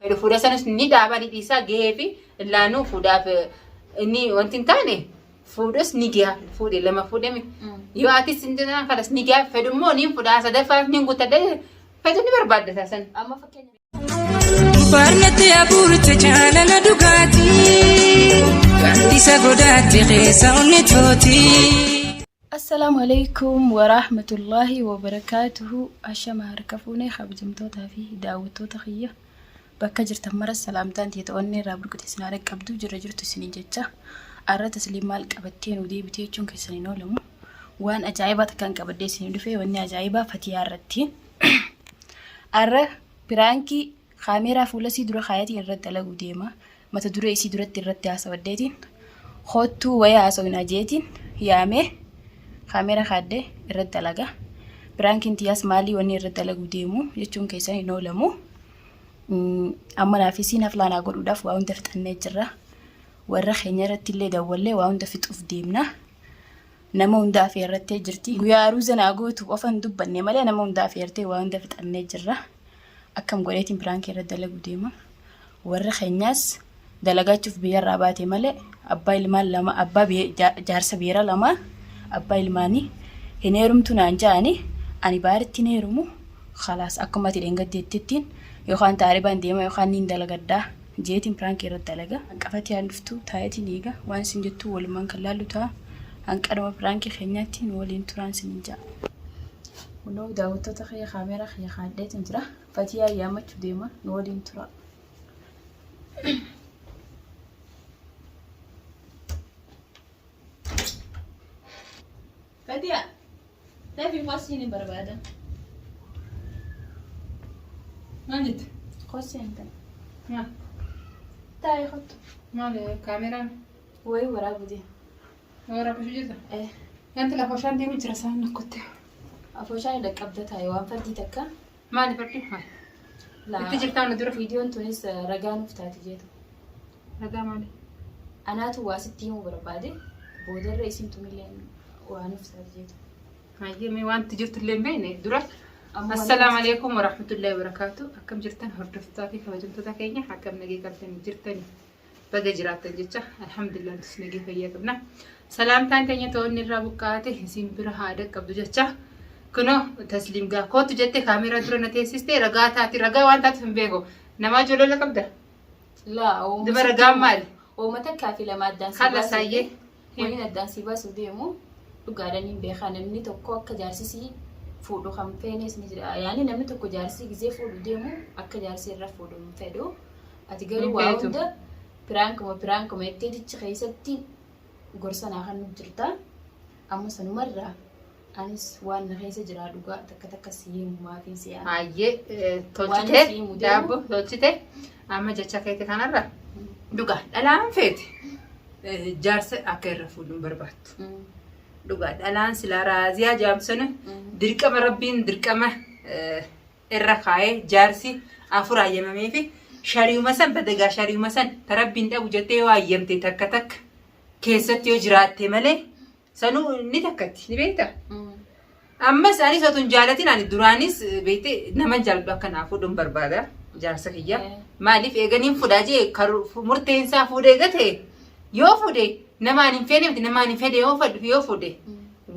Fedhu fuudha sanis ni dhaaba ni dhiisaa gahee fi illaanuu fuudhaaf inni wanti hin taane fuudhus ni gaha fuudhe lama fuudhe mi. Yoo atis hin jedhan kanas ni gaha fedhu immoo ni fuudhaa sadaffaa ni guuttadha fedhu ni barbaaddata san. Amma fakkeenya Barnatti abuurte jaalala dhugaatii Gaaddisa godaatti keessa onni tooti. Assalaamu alaikum warahmatullaahi wabarakaatuhu. Ashama harka fuunee kabajamtootaa fi daawwattoota kiyya bakka jirtan mara salaamtaan tiyya onnee irraa burqite isin haadha qabdu jirra jirtu isiniin jecha. Arra tasliin maal qabattee nu deebite jechuun keessan hin oolamu. Waan ajaa'ibaa takkaan qabadhee isinii dhufe wanni ajaa'ibaa fatiyaa irratti. Arra piraankii kaameeraa fuula isii dura kaayatiin irratti dalaguu deema. Mata duree isii duratti irratti haasawaddeetiin koottuu wayii haasawinaa jeetiin yaamee kaameeraa kaaddee irratti dalaga. Piraankiin tiyyaas maalii wanni irratti dalaguu deemu jechuun keessan hin oolamu. Amma naaf isiin haflaanaa godhuudhaaf waa hunda fixannee jirra. Warra keenya irratti illee dawwallee waa hunda fixuuf deemna. Nama hunda afeerrattee jirti. Guyyaa aruuza naa gootu qofa hin dubbanne malee nama hunda afeertee waa hunda fixannee jirra. Akkam godheetiin piraankii irratti dalaguu deema. Warra keenyaas dalagachuuf biyyarraa baate malee abbaa ilmaan lama abbaa jaarsa beera lama abbaa ilmaanii hin heerumtu naan ja'ani ani baaritti hin heerumu khalaas akkuma ati dheengaddeettettiin yookaan taaribaan deema yookaan niin dalagaddaa jeetiin piraankii irratti dalaga. Hanqafatee aan dhuftu taayetiin eega waan isin jettuu walumaan kan laallu ta'a. Hanqadhuma piraankii keenyaatti nu waliin turaan isiniin ja'a. Kunoo daawwattoota kiyya kaameeraa kiyya kaadheetiin jira. Fatiyaa yaammachuu deema nu waliin turaa. Fatiyaa dafii qossiin hin barbaada. Maal jette? Qossiin hin ta'e. Maal? Taa'ee kottu. Maal kaameraan? Wayii waraabuu deema. Waraabuu jirta? Eh. Yanti lafa shaan deemu jira isaan nakkotte. Afooshaan hin dhaqqabda taa'e waan fardii takka. Maali fardii? Itti jirtaa nu dura? Viidiyoon tunis ragaa nuuf taati jeetu. Ragaa maali? Anaatu waa sitti himuu barbaade boodarra isin tunillee waa nuuf taati jeetu. Hayyee mee wanti jirtu illee hin beekne dura. Amma Assalaamu alaikum warahmatullahi wabarakaatu. Akkam jirtan hordoftootaa fi kabajamtoota keenya akkam nagee qabdanii jirtanii baga jiraattan jecha alhamdulillah nutis nagee fayyaa qabna. Salaamtaan teenya to'onni irraa buqqaate isin bira haa dhaqqabdu jecha. Kunoo tasliim gaa kootu jette kaameeraa dura na teessiste ragaa taati ragaa waan taatuuf hin beeku. Namaa ijoollee qabda. Laa ooma Duba sitti ragaan himu. maali? Ooma takkaa fi lama addaan si Kala baasuuf saayyee. waliin addaan si baasuuf deemu dhugaadhaan hin beekaa namni tokko akka jaarsisii fuudhu kan feenes ni jira. Yaani namni tokko jaarsii gizee fuudhu deemu akka jaarsii irra fuudhu hin fedhu. Ati garuu Hin waa feetu. hunda piraankuma piraankuma jettee dichi keessatti gorsa naa kan jirta. Amma sanumarraa anis waan na keessa jiraa dhugaa takka takka si himu maafiin si yaada. Hayyee Waan tolchite si himu deemu. daabbo tolchite amma jecha keeti kanarra dhugaa dhalaan feete jaarsa akka irra fuudhu hin barbaaddu. Dhugaa dhalaan silaa raaziyaa jaamsana dirqama rabbiin dirqama irra kaa'ee jaarsi afur hayyamamee fi shari'uma san badagaa shari'uma san ta rabbiin dhabu jettee yoo hayyamte takka takka keessatti yoo jiraatte malee sanuu ni takkatti ni beektaa? Ammas anis otoo hin jaalatin ani duraanis beekte nama jaaladhu akka naa fuudhuun barbaada jaarsa kiyya. Maaliif eeganiin fudhaa jee murteen isaa fuudhee gate yoo fuudhe nama ani hin feene miti nama ani fedhe yoo fedhu yoo fuudhe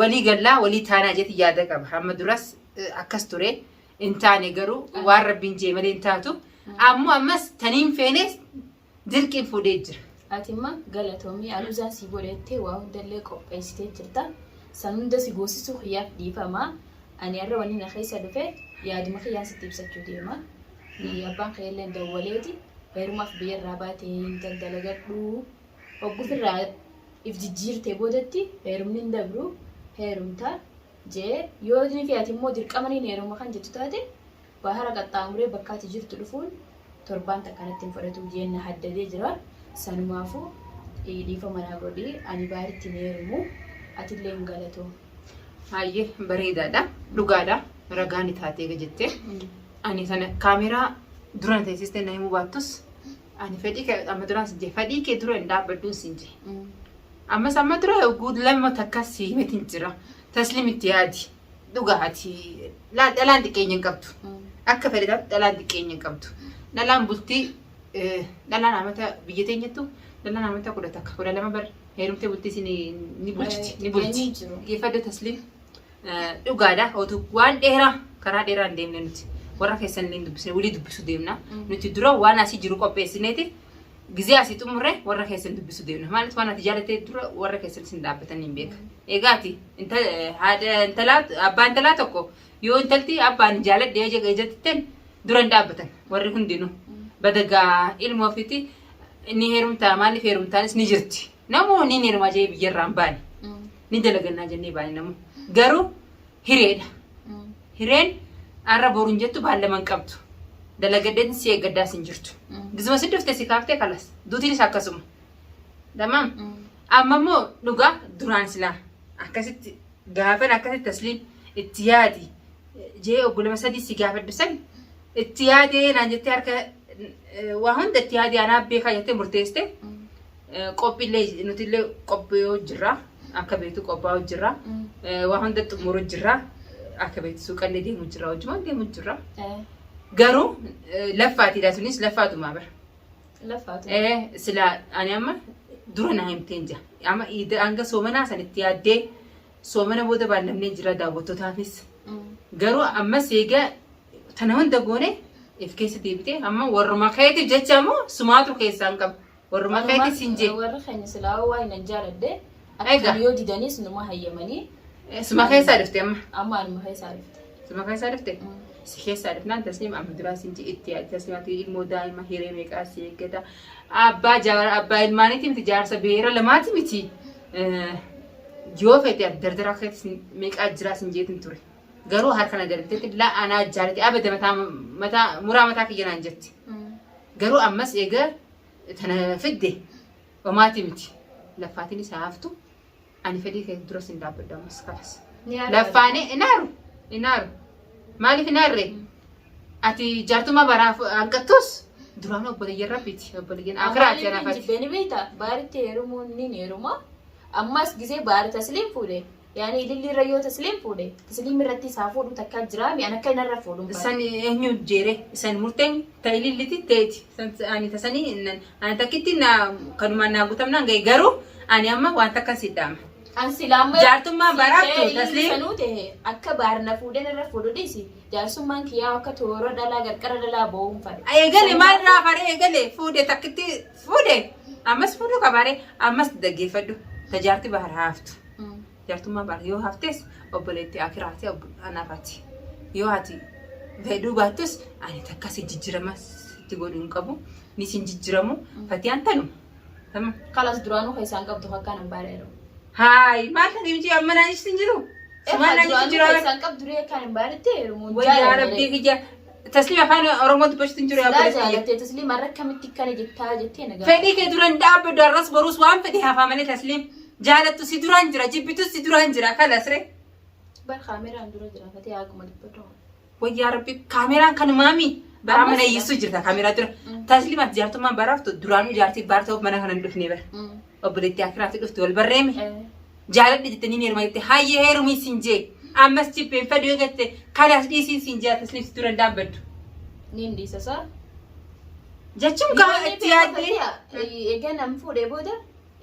walii gallaa walii taanaa jeeti yaada qaba. Amma duras akkas ture hin taane garuu waan rabbiin jee malee hin taatu. Ammoo ammas taniin feenes dirqiin fuudhee jira. Ati imma galatoomii aruuzaan sii godhettee waa hundallee qopheessitee jirta. San hunda si goosisuu kiyyaaf dhiifama. Ani har'a wanni na keessa dhufe yaaduma kiyyaan sitti ibsachuu deema. Abbaan kiyyallee dawwaleeti heerumaaf biyyarraa baate intal dalagadhu. Hoggufirraa if jijjiirtee boodatti heerumni hin dabru heerumta jee yoo inni fi ati immoo dirqama niin heeruma kan jettu taate bahara qaxxaamuree bakka ati jirtu dhufuun torbaan takka natti hin fudhatu jeen na haddadee jira. Sanumaafuu dhiifama naa godhi ani baaritti hin heerumu atillee hin galatoom. Hayyee bareedaadha. Dhugaadha. Ragaa ni taatee eega jettee. Ani sana kaameraa dura na teessistee na himuu baattus ani fedhii kee amma duraan sin jee fedhii kee dura hin dhaabbadhuun sin jee. Ammas amma dura hogguu lama takka si himetin jira. Taslim itti yaadi. Dhugaa ati laa dhalaan xiqqeenya hin qabdu. Akka fedhe taatu dhalaan xiqqeenya hin qabdu. Dhalaan bultii dhalaan amata biyya teenyattu dhalaan amata 11 12 bar heerumtee bultii isin ni bulchiti ni bulti. Inni jiru. Dhaggeeffadhu Tasliim. Dhugaadha otuu waan dheeraa karaa dheeraa hin deemne nuti warra keessan illee hin dubbisne walii dubbisuu deemna. Nuti dura waan asii jiru qopheessineeti gizee asii xumurre warra keessan dubbisuu deemna. Maaliif waan ati jaalattee dura warra keessan isin dhaabbatan hin beeka. Egaati haadha intalaa abbaa intalaa tokko yoo intalti abbaan jaaladhe yoo jetteen dura hin dhaabbatan warri hundinuu. Badagaa ilma ofiiti ni heerumtaa maaliif heerumtaanis ni jirti. Namoonni ni heerumaa jee biyyarraa hin baane. Ni dalagannaa jennee baane namu. Garuu hireedha. Hireen har'a boru hin jettu baallama hin qabdu. Dalagadheen si eeggaddaas hin jirtu. Gizuma si dhufte si kaaftee kalas. Duutiinis akkasuma. Tamaam. Amma immoo dhugaa duraan silaa akkasitti gaafan akkasitti tasliim itti yaadi jee obbolama sadii si gaafadhu san itti yaadee naan jettee harka waa hunda itti yaadee anaa beekaa jettee murteessite. Qophiillee nutillee qophi'uu jirra. Akka beektu qophaa'uu jirra. Waa hunda xumuruu jirra. Akka beektu suuqallee deemuu jirra. Hojumaan deemuu jirra. Garuu laffaatiidha sunis laffaatumaa bara. Laffaatu. Silaa ani amma dura naa himteen jira. Amma hanga soomanaa sanitti yaaddee soomana booda baallannee jira daawwattootaafis. Garuu ammas egaa tana hunda goone if keessa deebitee amma warruma keetiif jecha immoo sumaatu keessaa hin qabu. Warruma keeti siin jee. Warra keenya silaa waa hin jaaladhe. Egaa. Akka yoo didanis numa hayyamanii Suma keessaa dhufte amma. amma anuma keessaa dhufte. Suma keessaa dhufte. Si keessaa dhufnaan Tasliim amma duraa siin jee itti yaadde Tasliimaatti ilmoo daa'ima hiree meeqaa si eeggata. Abbaa jaara abbaa ilmaaniiti miti jaarsa beera lamaati miti. Yoo fete ati dardara keetis meeqaa jiraa siin jeetin ture. Garuu harka na darbitetti laa anaa jaalate abada mataa mataa muraa mataa kiyya naan jetti. Garuu ammas egaa tana fidde homaati miti. Laffaatiin isaa haftu ani fedhii kee dura sin dhaabbadhu ammas kalas. Laffaanee inaaru inaaru maaliif inaarre ati jaartummaa baraaf hanqattus duraan obboleeyyan rabbiiti obboleeyyan akiraati anaafati. Jibbeni beektaa baaritti heerumuun ni heeruma. Ammas gisee baari tasliim fuudhe. Yaani ililli irra yoo tasliim fuudhe tasliim irratti isaa fuudhu takkaa jira mi an akka inni irra fuudhu hin San eenyu jeere san murteen ta ililliti teeti san ani tasanii ani takkitti na kanumaan naa guutamnaan ga'e garuu ani amma waan takkan si dhaama. An silaa amma Jaartummaa baraattu ta'e tasliim. sanuu ta'e akka baarna fuudheen irra fuudhu dhiisi jaarsummaan kiyyaa akka toora dhalaa qarqara dhalaa ba'uun fadha. Eegale maal irraa faree eegale fuudhe takkitti fuudhe ammas fuudhuu qabaare ammas dhaggeeffadhu tajaarti bahar haaftu. Jaartummaa bahar yoo haftes obboleetti akiraati anaafati yoo ati fedhuu baattus ani takka si jijjiirama sitti godhuu hin qabu ni sin jijjiiramu fatiyaan tanuma. Tamam. Kalas duraanuu keessaan qabdu akkaan hin baadheeru. Haay maal ta'e miti amma naan ibsin jiru. Sumaan naan ibsin jiru. Keessaan qabdu ree akkaan hin baadhette heerumuun Wayyaa rabbii kiyya tasliim afaan Oromoo dubbachuutu hin jiru yaa Silaa obboleetti kiyya. jaalattee tasliim har'a akkamitti akkana jettaa jettee nagaa. Fedhii kee dura hin dhaabbadhu har'as boruus waan fedhe hafaa malee tasliim. Jaalattu si duraan jira jibbitus si duraan jira kalas ree. Bar kaameraan dura jira fatee akkuma dubbatu. Wayyaa rabbi kaameraan kanumaami. Baraa Ammas mana hiyyisuu jirta kaameraa dura. Tasliim ati jaartummaan baraaftu duraanuu jaartii baar ta'uuf mana kana hin dhufne bara. Obboleettii akiraatti dhufte wal barreemi. Jaaladhe jettee ni heeruma jette hayyee heerumii siin jee. Ammas jibbeen fedhu yoo jette kalaas dhiisiin siin jee tasliim si dura hin dhaabbaddu. Niin dhiisa isaa. Jechuun kaa itti yaaddee. Egaa nam fuudhee booda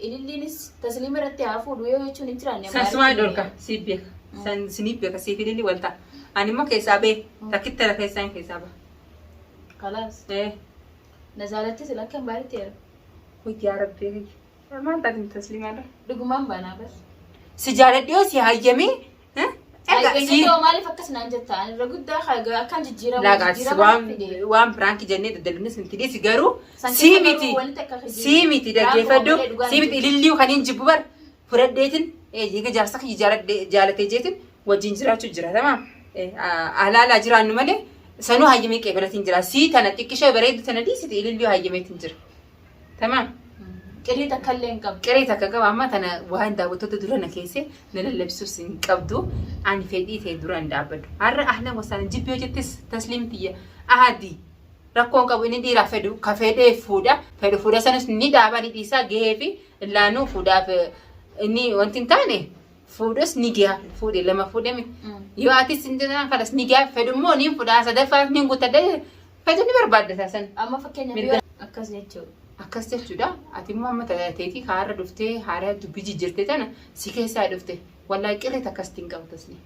ililliinis tasliima irratti haa fuudhu yoo jechuun hin jiraanne. San sumaa dhorka siif beeka. San siniif beeka siif ililli wal ta'a. Ani immoo keessaa bee takkitti tana keessaa hin keessaa ba'a. Kalaas. Eh. Na jaalatti sila akka hin baaritti heeru. Wayyaa rabbii. Maal taate tasliimaadha? Dhugumaan baanaa bas. Si jaaladhe yoo si hayyamee Egaa si Egaa maaliif akkas naan jetta? Ani irra guddaa akkaan jijjiiramu laaqaas jijjiirama waan fide. waan piraanki jennee daddalbines nuti dhiisi garuu San sii keessa miti garuu wanti akka hojii- sii miti dhaggeeffadhu Raafuu malee dhugaan sii miti jiru. ilillii kan hin jibbu bar fudhadheetin eega jaarsa kiyya jaaladhe jaalatee jeetin wajjin jiraachuu jira tamaam alaalaa jiraannu malee sanuu hayyamee qeebalatiin jira sii tana xiqqishoo bareeddu tana dhiisiti ilillii hayyameetin jira tamaam. Qirii takka illee hin qabdu. Qiree takka qaba amma tana waan daawwattoota dura na keesse na lallabsuus hin qabdu. Ani fedhii ta'e dura hin dhaabbadhu. Har'a ahlan wasaalan jibbi yoo jettes tasliim tiyya ahadi rakkoon qabu inni dhiiraa fedhu ka fedhee fuudha fedhu fuudha sanas ni dhaaba ni dhiisaa gahee fi laanuu fuudhaaf inni wanti hin taane fuudhus ni gaha fuudhe lama fuudheme yoo atis hin jedhan kanas ni gaha fedhu immoo ni fuudha sadaffaas ni guuttadha. Feetu ni barbaadda taasan. Amma fakkeenyaaf Mirga. yoo akkas jechuudha. Akkas jechuudha. Ati immoo amma teetii kaarra dhuftee haaraa dubbii jijjiirtee tana si keessaa dhufte. Wallaahi qirri takkas hin qabu tasni.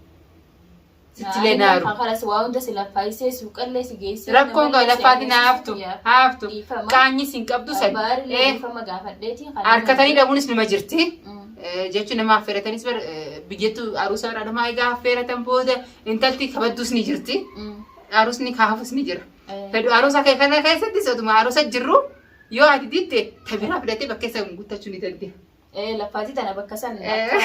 Sittilee naaru. Kanas waa hunda si laffaayisee suuqallee si geessee. Rakkoon qaba laffaati na haftu. Haftu. Qaanyi sin qabdu san. Baarillee Eh, dhiifama gaafadheeti. Harkatanii dhabuunis numa jirti. Jechuun nama affeeratanis bar biyyattu aruusa irraa nama egaa affeeratan booda intalti kabadduus ni jirti. Aruusni kaafus ni jira. Fedhu aruusa kee kana keessattis otuma aruusa jirru yoo ati didde tabiraa fidatee bakka isa guuttachuu ni dandeenya. Laffaatii tana bakka san akka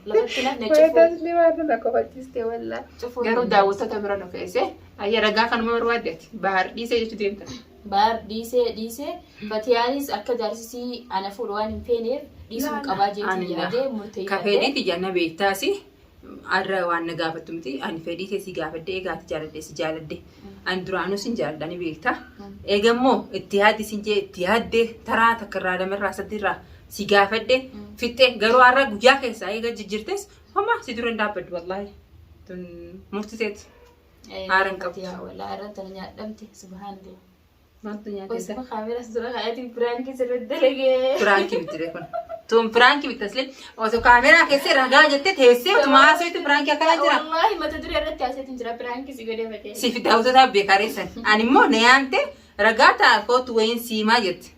lafatti nafne cufuu. Tasli waan na kofalchiste wallaa. Cufuu Garuu daawwattoota bira nu feese ayya ragaa kanuma barbaadde ati bahar dhiisee jechuu deemta. Bahar dhiisee dhiisee Fatiyaanis akka jaarsisii ana fuudhu waan hin feeneef dhiisuun qabaa jeetii yaadee Ka murteeffadhe. fedhii tiyya na beektaasi har'a waan na gaafattu miti ani fedhii kee si gaafadhe egaa ati jaaladhe si jaaladhe ani duraanuu sin jaaladha ni beekta eega immoo itti yaaddi sin jee itti yaadde taraa takka irraa lama irraa sadii irraa si gaafadhe fixxe garuu har'a guyyaa keessaa eega jijjiirtes homaa si dura hin dhaabbaddu wallaahi tun murtiteet haara hin qabdu. Fatiyaa wallaahi irra tana nyaadhamte subhaanallah. Maaltu nyaatee Osuma kaameeras dura kaayatiin piraankii sirriitti dalagee. Piraankii miti ree kun. Tun piraankii miti asli. Osoo kaameeraa keessee ragaa jettee teessee otuma haasoftu piraankii akkanaa jira. Wallaahi mata duree irratti haaseetiin jira piraankii si godhee fatee. Siif daawwatootaa beekareessan. Ani immoo na yaamte ragaa ta'a kootu wayiin siimaa jette.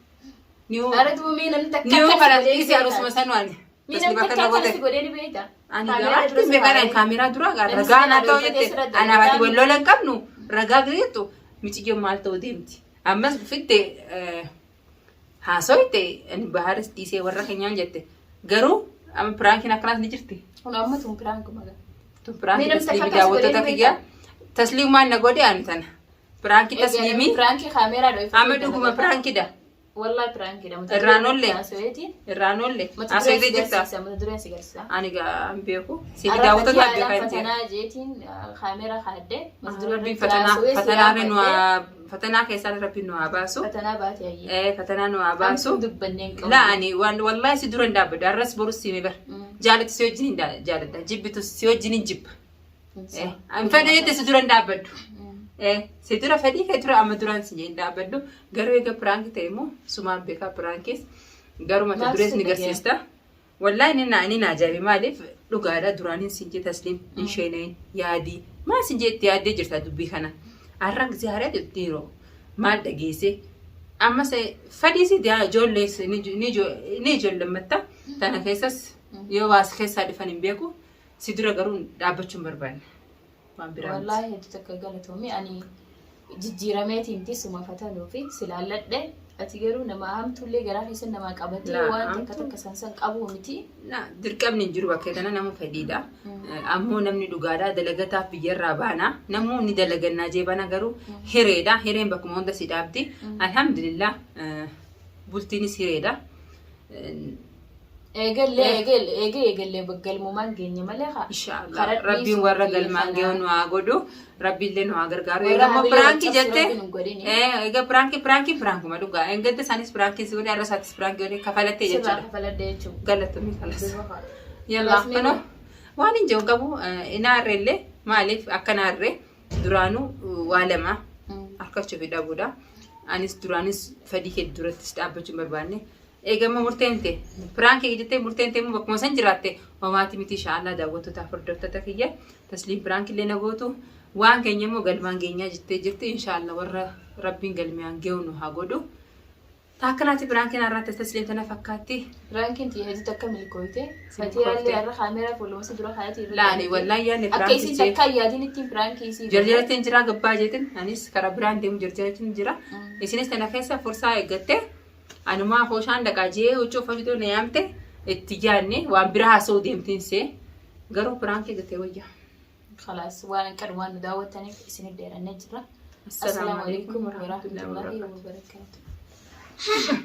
Ni'uu Ara duuba mee namni takka ni'uu akkas kana godhee ni dhiisee beektaa? arusuma sanuu ani. Mee namni Tasni takka bakka na akkas goote. godhee ni beektaa? Ani Kaameeraa gabaatti dura si beekan kaa'ee. kaameeraa dura Namni ragaa si naa ta'u dhooffatee jette. sirra Anaaf ati dalagaa wal lola hin qabnu ragaa jettu miciyyoon maal ta'uu deemti. Ammas fitte haasoyte ani baharis dhiisee warra keenyaan jette. Garuu amma piraankiin akkanaas ni jirti. Kun amma tun piraankuma gaa. Tun piraankii Mee namni tasliimii takka akkas godhee daawwattoota ni kiyya. Tasliimumaan na godhe ani tana. Piraankii tasliimii Piraankii kaameeraa dhooffatee amma dhuguma piraankiidha. Wallahi piraankiidha. Mata Irraan duree oolle. irratti haasaweeti. Irraan oolle. Mata dureen Haasoyte si jirta. garsiisa. Mata dureen si garsiisa. Ani gaa hin beeku. Siif Arra daawwattoota fatiyaadhaan beekaa hin jiru. fatanaa jeetiin kaameeraa kaadde. Mata duree Rabbiin irratti fatanaa haasawee si fatanaa irra nu yaafadhe. haa fatanaa keessaan rabbiin nu haa baasu. Fatanaa baate hayyee. Fatanaa nu haa baasu. Hamtuu dubbannee hin qabnu. Laa ani waan wallaahi si dura hin dhaabbadhu. Arras borus siime bara. Jaalatu si wajjin hin jaaladha. Jibbitu si wajjin hin jibba. An fedha jette si dura hin dhaabbadhu. Si dura fedhii kee dura amma duraan si hin dhaabbadhu. Garuu egaa piraanki ta'e immoo sumaan beekaa piraankiis. Garuu mata Maaf durees si ni dhagaya? garsiista. Wallaahi inni na ajaa'ibe maaliif dhugaadha duraaniin sin jee tasliim hin sheenayin yaadii maal sin jee itti yaaddee jirta dubbii kana. Har'a gisee haaraa jettu dhiiroo maal dhageesse amma fadii si ijoollees ni ijoollemmatta tana keessas yoo waas keessaa dhufan hin beeku. Si dura garuu dhaabbachuu hin barbaanne. Waan biraa miti. Wallaahi hedduu takka galatoomi ani jijjiirameetiin miti suma fatanuu fi si laalladhe ati garuu nama hamtuullee garaa keessa namaa qabatee Laa, waan takka hamtuu. takka san san qabuu miti. Na, dirqamni hin jiru bakkee kana nama fedhiidha. Ammoo namni dhugaadha dalagataaf biyyarraa baana. Namuu ni dalagannaa jee bana garuu hireedha. Hireen bakkuma hunda si dhaabdi. Alhamdulillah bultiinis hireedha. Eegallee eegale eegee eegallee galmumaan geenye malee haa. Inshaallah Karaa rabbiin dhiisuu warra fi galmaan kana- gahu nu haa godhu rabbiillee nu haa gargaaru Warra egaa immoo hamilee piraankii wal cabsu jette rabbiin hin godhini. egaa piraankii piraankii piraankuma dhugaa eeggadda isaanis piraankii si godhe har'a isaatis piraankii godhe kafalattee Sirraa jechuudha kafaladhe jechuudha. galatoomi kalas Duuba haa. yallaa Rasmii kana waan hin jiru qabu inaarreellee maaliif akka naarree duraanuu waa lama harkachuu fi dhabuudha anis duraanis fedhii kee durattis dhaabbachuu hin barbaanne Eega immoo murteen tee piraankii jettee murteen tee immoo bakkuma san jiraatte homaati miti inshaallah daawwattootaaf hordoftoota kiyya tasliim piraankii illee na gootu waan keenya immoo galmaan geenyaa jettee jirti inshaallah warra rabbiin galmaan ge'u nu haa godhu. Taakkanaati piraankiin har'aatti tasliim tana fakkaatti. Piraankiin tiyya hedduu takka milkooyte. Si Fatiyaallee milkoofte. har'a kaameeraa fuuluma si dura kaayatii irra Laani dalagde. wallaahi yaadne Akka piraankii isin jee. takka hin yaadin ittiin piraankii isii godhe. Jarjarattiin jira gabbaa jeetin anis karaa biraan deemu jarjarattiin jira. Isinis tana keessa fursaa eeggatte Anumaa hooshaan dhaqaa jee huccuu uffachuu na yaamte itti yaadne waan biraa haasa'uu deemtiin see garuu piraankii gatee wayya. Khalaas waan hin qabnu waan nu daawwattaniif isin dheerannee jirra. Assalaamu Assalaamu alaikum alaikum warahmatullahi warahmatullahi wabarakatuh. wabarakatuh.